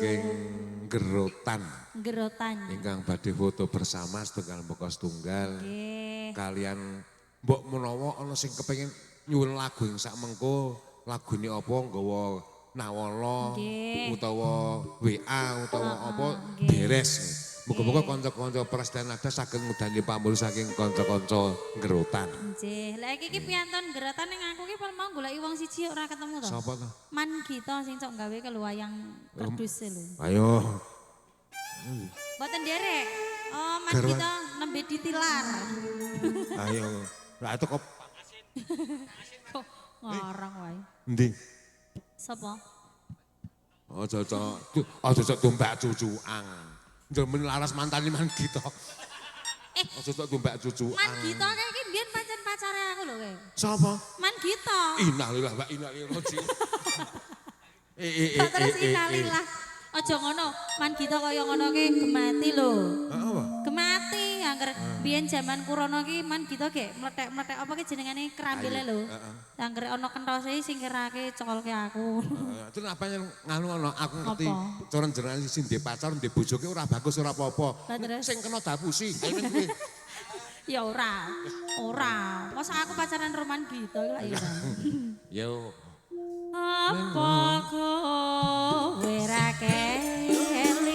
saking Gerotan. Gerotan. Ingkang badhe foto bersama setunggal mboko setunggal. Nggih. Kalian mbok menawa ana sing kepengin nyuwun lagu ing sak mengko, lagune apa nggawa nawala utawa WA utawa apa beres. Muga-muga kanca-kanca Prasetya Nada saged ngudani pamul saking kanca-kanca Gerotan. Nggih. Lah iki ki piantun Gerotan ning aku ki mau goleki wong siji ora ketemu to. Sapa to? Man Gita sing cok gawe wayang kerdus lho. Ayo. Mboten nderek. Oh, Man Gita nembe ditilar. Ayo. Lah itu kok kok ngarang wae. Endi? Sapa? Aja cok tumbak cucuang. Njemen laras mantane Man Gita. Aja cok tumbak cucuang. Man Gita kae iki mbiyen pancen pacare aku lho kae. Sapa? Man Gita. Innalillahi wa inna ilaihi raji'un. Terus innalillah. Aja ngono, Man Gita kaya ngono ki gemati lho. Heeh apa? Gemati angger biyen jaman Kurono ki Man Gita gek mlethek-mlethek apa ki jenengane kerambile lho. Angger ana kenthose sing kirake cekolke aku. Heeh, terus apa nganu ana aku ngerti cara jenengan sing ndek pacar ndek bojo ki ora bagus ora apa-apa. Sing kena dapusi. Ya ora. Ora. Masa aku pacaran karo Man Gita iki lak ya. Yo. Apa kowe ra kelingan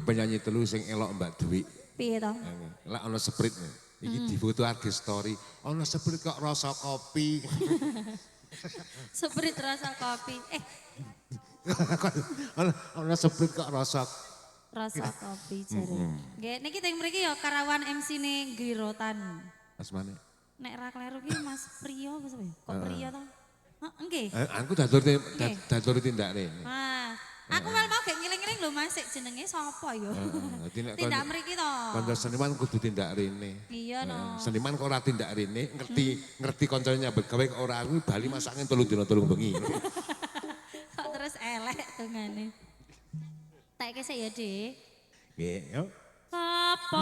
Penyanyi telu sing elok Mbak Dwi. Piye to? Lah ana sprite. Iki difoto artis story. Ana sprite kok rasa kopi. Sprite rasa kopi. Ana sprite kok rasa Rasa kopi jare. Nggih, niki teng mriki ya karawan MC-ne Grirotan. Asmane. Nek ra kleru ki Mas Priyo apa sapa ya? Kok Priyo to? Heeh, nggih. Aku datur tindak rene. Ah, aku mal mau gek ngiling-ngiling lho Mas, sik jenenge sapa ya? Heeh, dadi nek Tindak mriki to. Kanca seniman kudu tindak rene. Iya no. Seniman kok ora tindak rene, ngerti kancane nyambut gawe kok ora kuwi bali masak 3 dina 3 bengi. Kok terus elek dongane. Tak kesek ya, Dik. Nggih, yo. Apa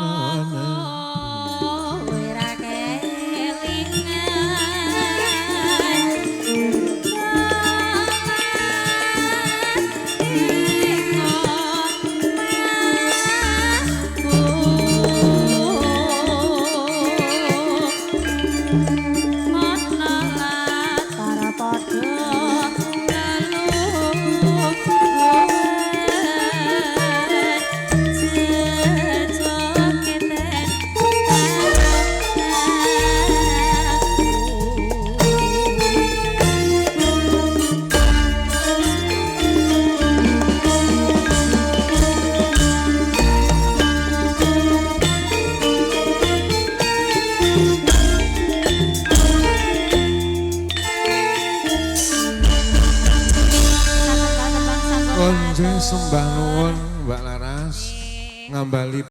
kowe ra kelingan? Sembah nuwun Mbak Laras ngambali